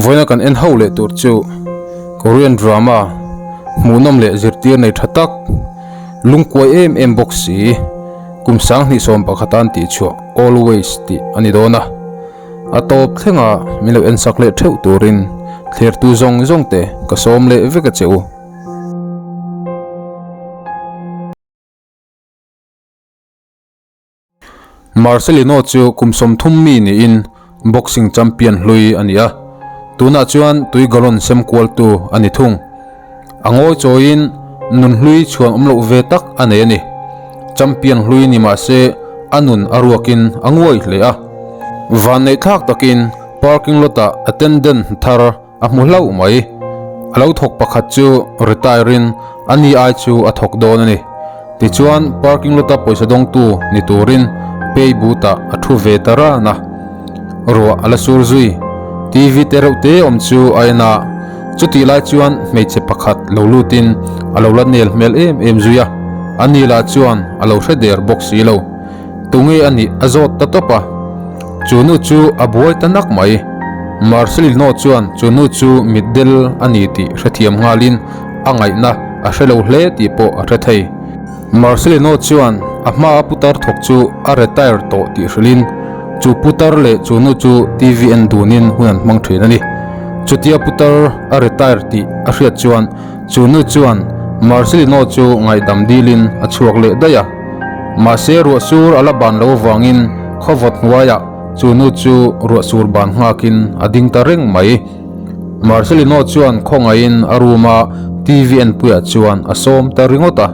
Vawiina kan en ho leh tur chu Korean drama hmuhnawm leh zirtir nei tha tak, lungkuai em em bawk si, kum 2011 an tihchhuah Always tih a ni dawn a. A tawp thlenga min lo ensak leh theuh turin thlertu zawng zawng te ka sawm leh vek a che u. Marcelino chu kum 30 mi niin boxing champion hlui a ni a, tunah chuan tui gallon sem kualtu a ni thung. A ngawi chawiin nun hlui chhuan awm loh ve tak a nei a ni. Champion hlui ni mah se a nun a ruakin a nguai hle a. Vanneih thlak takin parking lot-ah attendant thar a hmu hlauh mai. A lo thawk pakhat chu retire in a ni ai chu a thawk dawn a ni. Tichuan parking lot a pawisa dawngtu ni turin pay booth ah a thu ve ta ran a. Ruah a la sur zui. TV te reuh te awm chu a en a, chutih lai chuan hmeichhe pakhat lo lutin a lo la nel hmel em em zui a, a ni lah chuan a lo hre der bawk si lo. Tunge a nih a zawt ta tawp a, chu nu chu a buai ta nak mai. Marcelino chuan chu nu chu mitdel a ni tih hrethiam nghalin a ngaihna a hre lo hle tih pawh a hre thei. Marcelino chuan a hmaa putar thawk chu a retire tawh tih hrilhin chu putar leh chu nu chu TV en dunin hun an hmang thin a ni. Chutia putar a retire tih a hriat chuan chu nu chuan Marcelino chu ngaihdam dilin a chhuak leh daih a. Mahse ruah sur a la ban lo avangin khawvawt hnuaiah chu nu chu ruah sur ban nghakin a ding ta reng mai. Marcelino chuan khawngaihin a room a TV en puiah chuan a sawm ta ringawt a.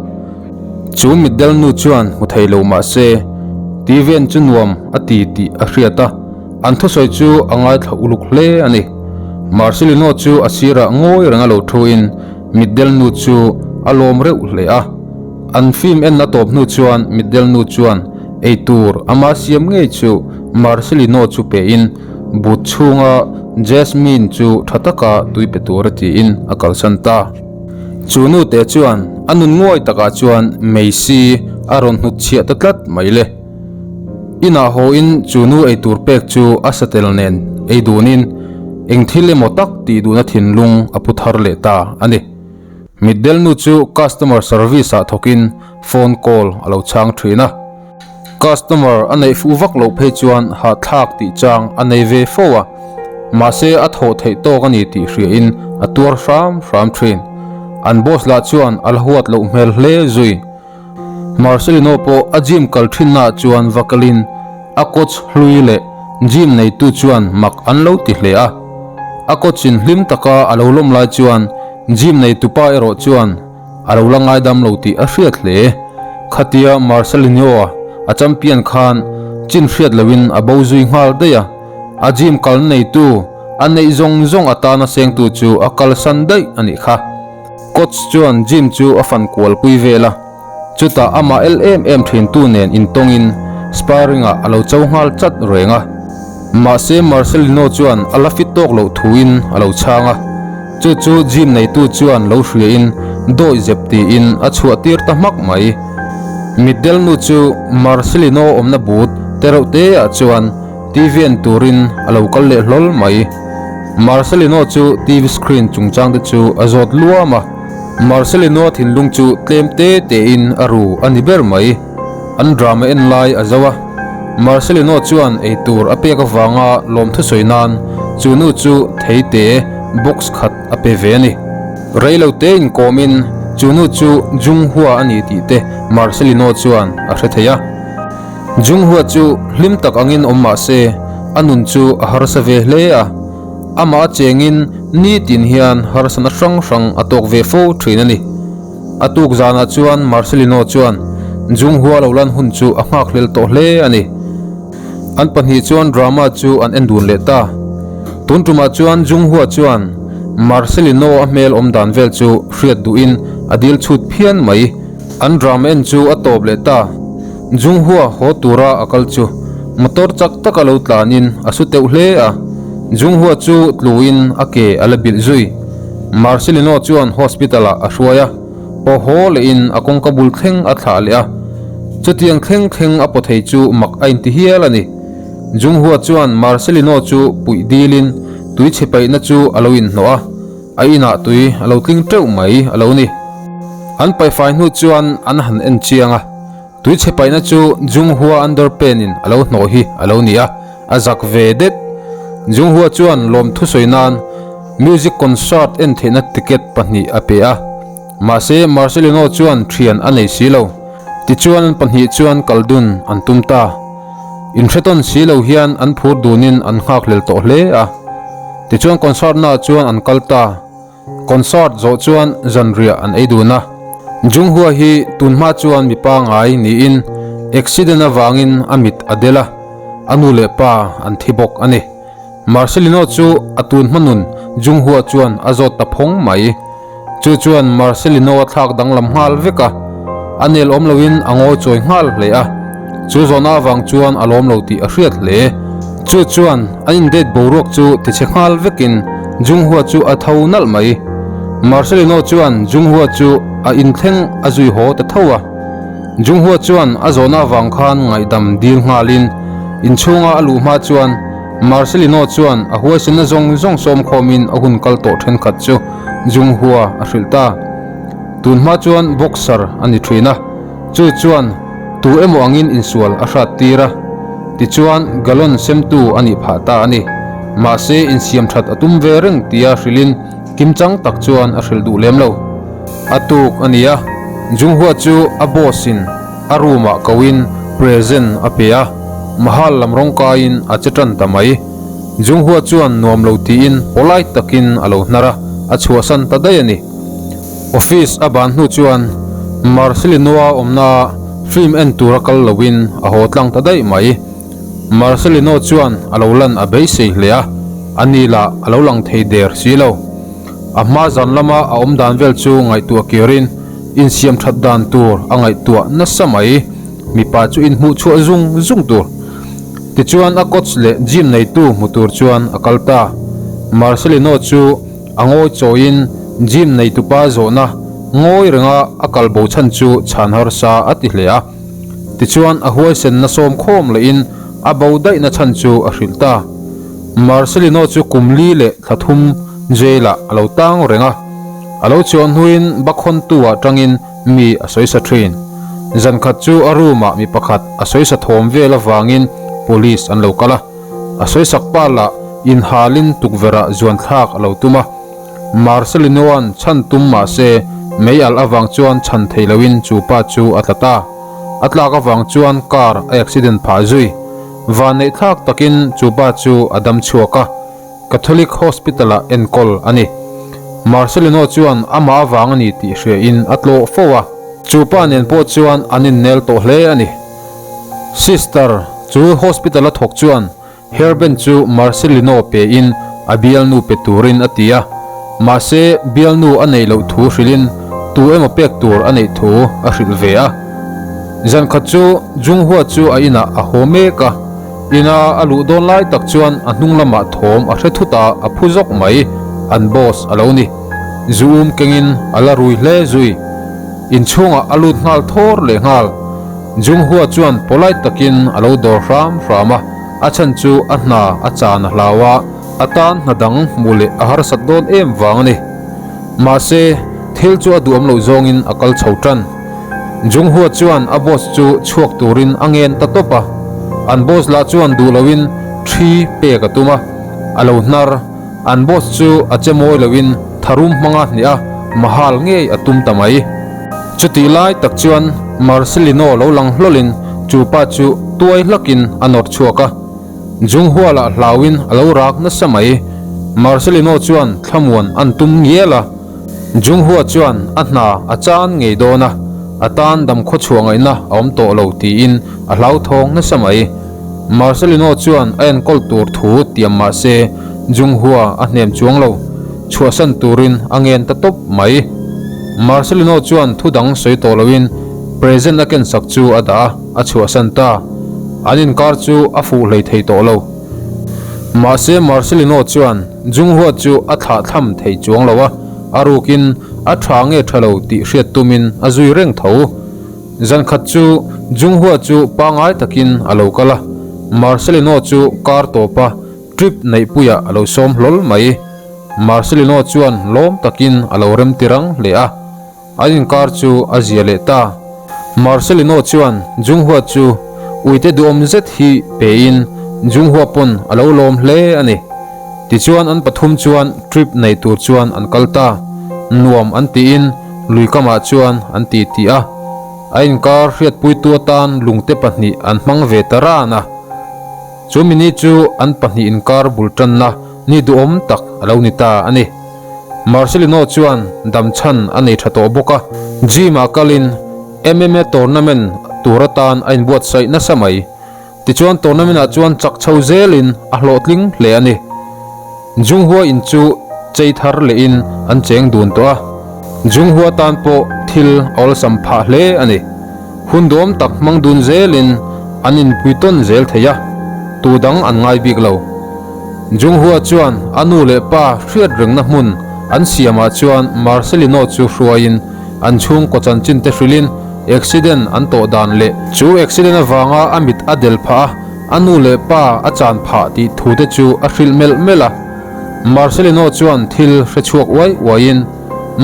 Chu mitdel nu chuan hmu thei lo mah se TV en chu nuam a ti tih a hriat a, an thusawi chu a ngaithla uluk hle a ni. Marcelino chu a sirah ngawi reng a lo thuin mitdel nu chu a lawm reuh hle a. An film en a tawp hnu chuan mitdel nu chuan eitur ama siam ngei chu Marcelino chu pein But chhunga Jasmine chu tha taka tui pe tur a tiin a kalsan ta. Chu nu te chuan a nun nguai takah chuan Meisi a rawn hnut chhiah ta tlat mai le. Inah haw-in chu nu eitur pek chu a satel nen ei dunin eng thil emaw tak tih duhna thinlung a pu thar leh ta a ni. Mitdel nu chu customer service ah thawkin phone call a lo chhang thin a. Customer a neih fuh vak loh phei chuan hahthlak tih chang a nei ve fo a, mahse a thawh theih tawk a ni tih hriain a tuar hram hram thin. An boss lah chuan a la huat loh hmel hle zui. Marcelino pawh a gym kal thinnaah chuan va kalin a coach hlui leh gym neitu chuan mak an lo ti hle a. A coach in hlim taka a lo lawm lai chuan gym neitupa erawh chuan A lo la ngaidam lo tih a hriat hle. Khatia Marcelinho-a a champion khan chin hriat loin a bo zui nghal daih a, a gym kal neitu, a neih zawng zawng atana sengtu chu a kalsan daih a nih kha. Coach chuan gym chu a fan kual pui vel a, chutah amah el em em thintu nen intawngin sparring-ah a lo cho nghal chat reng a. Mahse Marcelino chuan a la fit tawk loh thuin a lo chhang a, chu chu gym neitu chuan lo hriain dawi zep tiin a chhuah tir ta hmak mai. Mitdel nu chu Marcelino awmna but tereuh te ah chuan TV en turin a lo kal leh hlawl mai. Marcelino chu TV screen chungchang te chu a zawt luam a, Marcelino thinlung chu tlem te tein a ru a ni ber mai. An drama en lai a zo a, Marcelino chuan eitur a pek avanga lawmthu sawi nan chu nu chu theite box khat a pe ve a ni. Reilo te inkawmin chu nu chu Junghua a ni tih te Marcelino chuan a hre thei a. Junghua chu hlim tak angin awm mah se a nun chu a harsa ve hle a, amah a chengin nitin hian harsana hrang hrang a tawk ve fo thin a ni. A tuk zanah chuan Marcelino chuan Junghua lo lan hun chu a nghakhlel tawh hle a ni. An pahnih chuan drama chu an en dun leh ta. Tun tumah chuan Junghua chuan Marcelino a hmel awm dan vel chu hriat duhin a dil chhut phian mai. An drama en chu a tawp leh ta. Junghua haw tura a kal chu motor chak taka lo tlanin a su teuh hle a. Junghua chu tluin a ke a la bilh zui. Marcelino chuan hospital ah a hruai a, paw haw lehin a kawngka bul thleng a thlah leh a. Chutiang thleng thleng a paw thei chu mak a inti hial a ni. Junghua chuan Marcelino chu puih dilin Tui chhe paihna chu a lo inhnawh a, a inah tui a lo tling teuh mai a lo ni. An paihfai hnu chuan an han en chiang a, tui chhe paihna chu Junghua underpan in a lo hnawh hi a lo ni a, a zak ve det. Junghua chuan lawmthu sawi nan music concert en theihna ticket pahnih a pe a, mahse Marcelino chuan thian a nei si lo. Tichuan an pahnih chuan kal dun an tum ta. Inhretawn si lo hian an phur dunin an nghakhlel tawh hle a. Tichuan concert naah chuan an kal ta. Concert zawh chuan zanriah an ei dun a. Junghua hi tunhma chuan mi pangai niin accident avangin a mit a del a, a nu leh pa an thi bawk a ni. Marcelino chu a tun hma nun Junghua chuan a zawt ta phawng mai. Chu chuan Marcelino a thlak danglam nghal vek a, a nel awm loin a ngawi chawi nghal hle a. Chu zawhna avang chuan a lawm lo tih a hriat hle. Chu chuan an indate boruak chu tichhe nghal vekin Junghua chu a tho nalh mai. Marcelino chuan Junghua chu a inthleng a zui haw ta tho a. Junghua chuan a zawhna avang khan ngaihdam dil nghalin inchhunga a luh hma chuan Marcelino chuan a huaisenna zawng zawng sawm khawmin a hun kal tawh thenkhat chu Junghua a hrilh ta. Tun hma chuan boxer a ni thin a, chu chuan tu emaw angin insual a hrat tir a, tichuan gallon semtu a nih phah ta a ni. Mahse insiam that a tum ve reng tia hrilhin kimchang tak chuan a hrilh duh lem lo. A tuk a ni a, Junghua chu a boss in a room ah ko in present a pe a, mahal lam rawng kai in a che tan ta mai. Junghua chuan nuam lo tiin polite takin a lo hnar a, a chhuahsan ta daih a ni. Office a ban hnu chuan Marcelino-a awmna ah film en tur a kal lo in a haw tlang ta daih mai. Marcelino chuan a lo lan a beisei hle a, a ni lah a lo lang thei der si lo. A hma zan lama a awm dan vel chu ngaihtuah kirin insiam that dan tur a ngaihtuah nasa mai. Mipa chu inhmuh chhuah zung zung tur. Tichuan a coach leh gym neitu hmu tur chuan a kal ta. Marcelino chu a ngawi chawiin gym neitupa zawhna ngawi renga a kal bo chhan chu chhan harsa a ti hle a. Tichuan a huaisenna sawm khawm lehin a bo daihna chhan chu a hrilh ta. Marcelino chu kum li leh thla thum jail ah a lo tang reng a, a lo chhuah hnuin bakhawntu ah tangin mi a sawisa thin. Zan khat chu a room ah mi pakhat a sawisa thawm vel avangin police an lo kal a, a sawisak pa lah inhalin tukverh ah zuan thlak a lo tum a. Marcelino-a'n chhan tum mah se mei alh avang chuan chhan thei loin chu pa chu a tla ta. A tlak avang chuan car a accident phah zui. Vanneih thlak takin chu pa chu a dam chhuak a, Catholic Hospital-ah enkawl a ni. Marcelino chuan amah avang a ni tih hriain a tlawh fo a. Chu pa nen pawh chuan an innel tawh hle a ni. Sister chu hospital-a thawk chuan Hairband chu Marcelino pein a bialnu pe turin a ti a, mahse bialnu a neih loh thu hrilhin tu emaw pek tur a neih thu a hrilh ve a. Zan khat chu Junghua chu a inah a haw mek a, ina a luh dawn lai tak chuan a hnung lamah thawm a hre thut a, a phu zawk mai, an boss a lo ni. Zu um kengin a la rui hle zui. Inchhungah a lut nghal thawr leh nghal. Junghua chuan polite takin a lo dawr hram hram a, a chhan chu a hna a chan a hlau a, a tan hna dang hmuh leh a harsat dawn em vang a ni. Mahse, thil chu a duhawm loh zawngin a kal chho tan. Junghua chuan a boss chu chhuak turin a ngen ta tawp a, an boss lah chuan duh loin thi pek a tum a, a lo hnar. An boss chu a che mawi loin tharum hmanga hnih a, mahal ngei a tum ta mai. Chutih lai tak chuan Marcelino lo lang hlawlin chu pa chu tuai hlakin a nawr chhuak a. Junghuala hlauin a lo rak nasa mai. Marcelino chuan thlamuan an tum ngial a. Junghua chuan a hna a chan ngei dawn a, a tan dam khawchhuah ngaihna a awm tawh lo tiin a hlauthawng nasa mai. Marcelino chuan a enkawl tur thu tiam mah se Junghua a hnem chuang lo, chhuahsan turin a ngen ta tawp mai. Marcelino chuan thu dang sawi tawh loin present a kensak chu a dah a, a chhuahsan ta. An inkar chu a fuh hlei thei tawh lo. Mahse Marcelino chuan Junghua chu a thlah thlam thei chuang lo a, a rukin a tha nge tha lo tih hriat tumin a zui reng tho. Zan khat chu Junghua chu pangai takin a lo kal a, Marcelino chu kar tawpa. Trip neihpuiah a lo sawm hlawl mai. Marcelino chuan lawm takin a lo remti rang hle a. An inkar chu a zia leh ta. Marcelino chuan Junghua chu uite duhawm zet hi pein Junghua pawn a lo lawm hle a ni. Tichuan an pathum chuan trip nei tur chuan an kal ta. Nuam an tiin lui kamah chuan an ti ti a. A inkar hriatpuitu atan lungte pahnih an hmang ve ta ran a. Chu mini chu an pahnih inkar bul tanna ni duhawm tak a lo ni ta a ni. Marcelino chuan dam chhan a nei tha tawh bawk a, gym ah kalin MMA tournament tur atan a inbuatsaih nasa mai. Tichuan tournament ah chuan chak chho zelin a hlawhtling hle a ni. Junghua in chu chei thar lehin an cheng dun tawh a, Junghua tan pawh thil a awlsam phah hle a ni. Hun duam tak hmang dun zelin an inpui tawn zel thei a, tu dang an ngai bik lo. Junghua chuan a nu leh pa hriat rengna hmun an siamah chuan Marcelino chu hruaiin an chhungkaw chanchin te hrilhin accident an tawh dan leh chu accident avanga a mit a del phah a, a nu leh pa a chan phah tih thu te chu a hrilh melh melh a. Marcelino chuan thil hre chhuak uai uaiin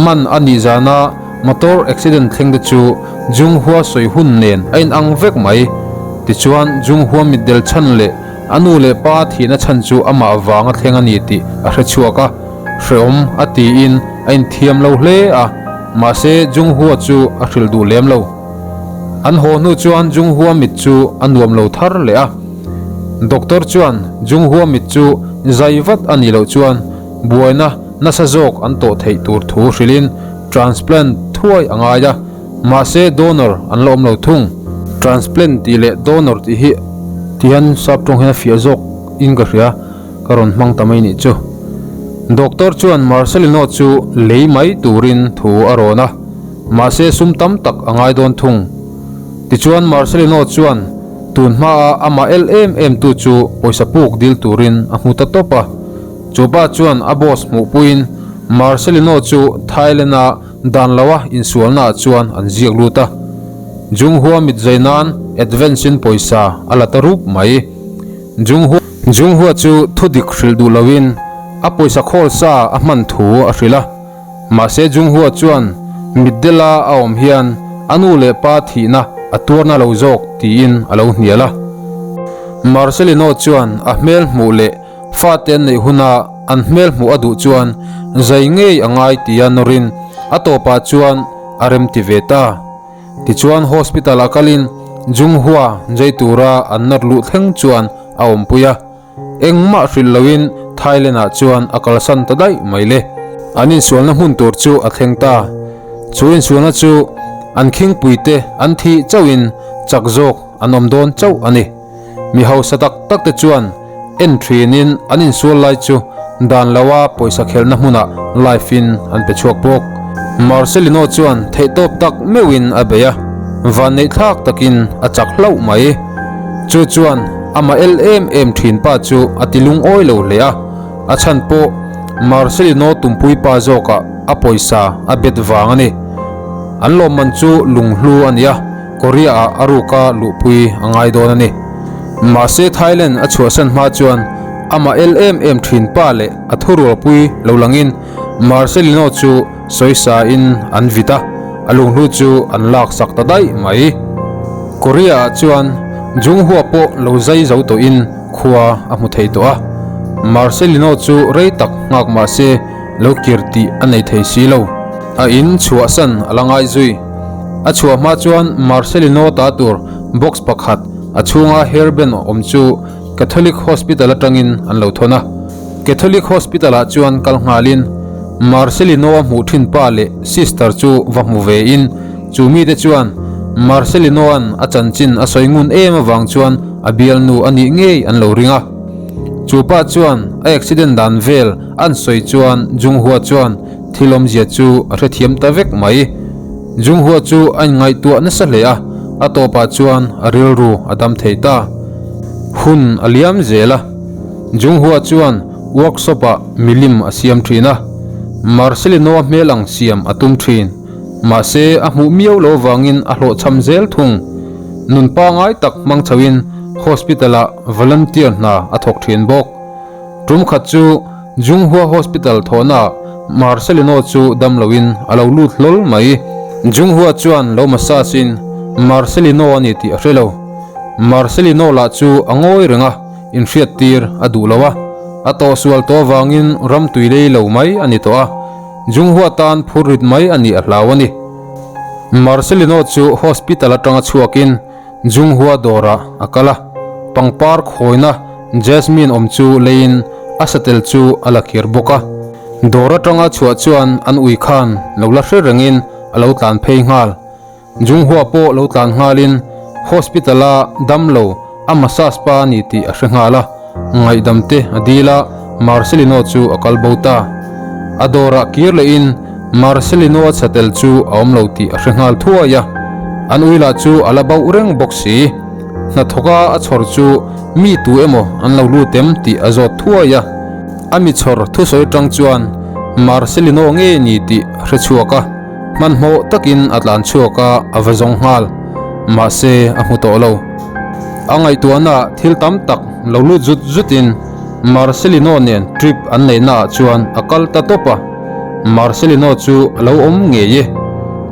man a nih zana motor accident thleng te chu Junghua sawi hun nen a inang vek mai. Tichuan Junghua mitdel chhan leh A nu leh pa thihna chhan chu amah vanga thleng a ni tih a hre chhuak a, hreawm a tiin a inthiam lo hle a, mahse Junghua chu a hrilh duh lem lo. An haw hnu chuan Junghua mit chu a nuam lo thar leh a, doctor chuan Junghua mit chu zai vat a nih loh chuan buaina nasa zawk an tawh theih tur thu hrilhin transplant thuai a ngai a, Mahse donor an la awm lo thung. Transplant tih leh donor tih hi ti hian sap tawng hian a fiah zawk in ka hria, ka rawn hmang ta mai nih chu. Doctor chuan Marcelino chu lei mai turin thu a rawn a, mahse sum tam tak a ngai dawn thung. Tichuan Marcelino chuan tun hmaa amah el em em tu chu pawisa puk dil turin a hmu ta tawp a. Chu pa chuan a boss hmuhpuiin Marcelino chu Thailand-a Dan loa insualnaah chuan an ziak lut a, Junghua mit zai nan advance in pawisa a la ta rup mai. Junghua Junghua chu thu dik hrilh duh loin a pawisa khawl sa a hman thu a hrilh a, mahse Junghua chuan mitdela a awm hian a nu leh pa thihna a tuarna lo zawk tiin a lo hnial a. Marcelino chuan a hmel hmuh leh Fate an neih huna an hmel hmuh a duh chuan zai ngei a ngai tia nawrin a tawpah chuan a rem ti ve ta. Tichuan hospital ah kalin Junghua zai tura an nawr luh thleng chuan a awmpui a, engmah hrilh loin Thailand ah chuan a kalsan ta daih mai le. An insualna hmun tur chu a thleng ta. Chu insualna chu an khingpuite an thih chauhin chak zawk an awm dawn chauh a ni. Mi hausa tak tak te chuan en thinin an insual lai chu dan loa pawisa khelhna hmunah live in an pe chhuak bawk. Marcelino chuan theihtawp tak meuhin a bei a, vanneih thlak takin a chak hlauh mai. Chu chuan amah el em em thin pa chu a ti lungawi lo hle a, a chhan pawh Marcelino tumpui pa zawkah a pawisa a bet vang a ni. An lawmman chu lunghlu a ni a. Korea ah a ruka luhpui a ngai dawn a ni. Mahse Thailand a chhuahsan hma chuan amah el em em thin pa leh a thurualpui lo langin Marcelino chu sawisa in an vit a, a lunghlu chu an lak sak ta daih mai. Korea ah chuan Junghua pawh lo zai zo tawhin khua a hmu thei tawh a, Marcelino chu rei tak nghak mahse lo kir tih a nei thei si lo. A in chhuahsan a la ngai zui. A chhuah hma chuan Marcelino ta tur box pakhat a chhunga hairband awm chu Catholic Hospital atangin an lo thawn a. Catholic Hospital ah chuan kal nghalin Marcelino a hmuh thin pa leh sister chu va hmu ve in chu mite chuan Marcelino an a chanchin a sawi ngun em avang chuan a bialnu a nih ngei an lo ring a. Chu pa chuan a accident dan vel an sawi chuan Junghua chuan Thil awmzia chu a hrethiam ta vek mai. Junghua chu a inngaihtuah nasa hle a, a tawpah chuan a rilru a dam thei ta. Hun a liam zel a, Junghua chuan workshop ah milim a siam thin a, Marcelino-a hmel ang siam a tum thin. Mahse, a hmuh miau lo vangin a hlawhchham zel thung. Nun pangai tak hmang chhoin hospital ah volunteer hna a thawk thin bawk. Tum khat chu Junghua Hospital thawhnaah Marcelino chu dam loin a lo lut hlawl mai. Junghua chuan lo massage in Marcelino a ni tih a hre lo. Marcelino lah chu a ngawi reng a, inhriat tir a duh lo a. A tawhsual tawh avangin ram tui lei lo mai a ni tawh a, Junghua tan phur rit mai a nih a hlau a ni. Marcelino chu hospital atanga chhuakin Junghua dawrah a kal a, pangpar khawina Jasmine awm chu leiin a satel chu a la kir bawk a. Dawr atanga chhuah chuan an ui khan lo la hre rengin a lo tlan phei nghal. Junghua pawh lo tlan nghalin hospital-a damlo a massage pa a ni tih a hre nghal a, ngaihdam te a dil a, Marcelino chu a kal bo ta. A dawrah kir lehin Marcelino-a chhatel chu a awm lo tih a hre nghal thuai a, an ui lah chu a la bauh reng bawk si. Hnathawka a chhawr chu mi tu emaw an lo lut em tih a zawt thuai a, a mi chhawr thusawi atang chuan Marcelino nge ni tih a hre chhuak a. Hmanhmawh takin a tlan chhuak a, a va zawng nghal. Mahse, a hmu tawh lo. A ngaihtuahnaah thil tam tak lo lut zut zutin Marcelino nen trip an neihnaah chuan a kal ta tawp a. Marcelino chu a lo awm ngei e.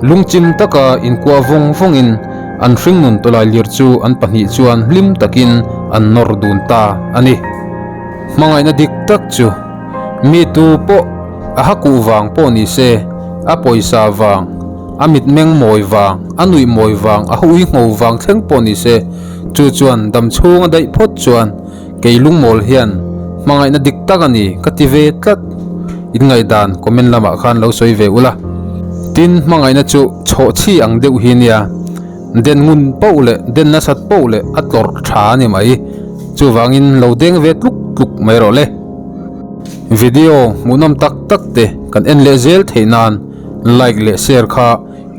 Lungchim taka inkuah vawng vawngin an hringnun tawlailir chu an pahnih chuan hlim takin an nawr dun ta a ni. Hmangaihna dik tak chu mi tu pawh a hakuh vang pawh ni se, a pawisa vang, a mitmeng mawi vang, a nuih mawi vang, a hui ngho vang thleng pawh ni se, chu chuan dam chhung a daih phawt chuan kei lungmawl hian hmangaihna dik tak a ni ka ti ve tlat. In ngaihdan comment lamah khan lo sawi ve ula. Tin, hmangaihna chu chhawhchhi ang deuh hi nia, den ngun poh leh den nasat poh leh a tlawrh tha a ni mai. Chuvangin lo deng ve tluk tluk mai rawh le. Video hmuhnawm tak tak te kan en leh zel theih nan like leh share kha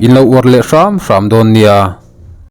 in lo uar leh hram hram dawn nia.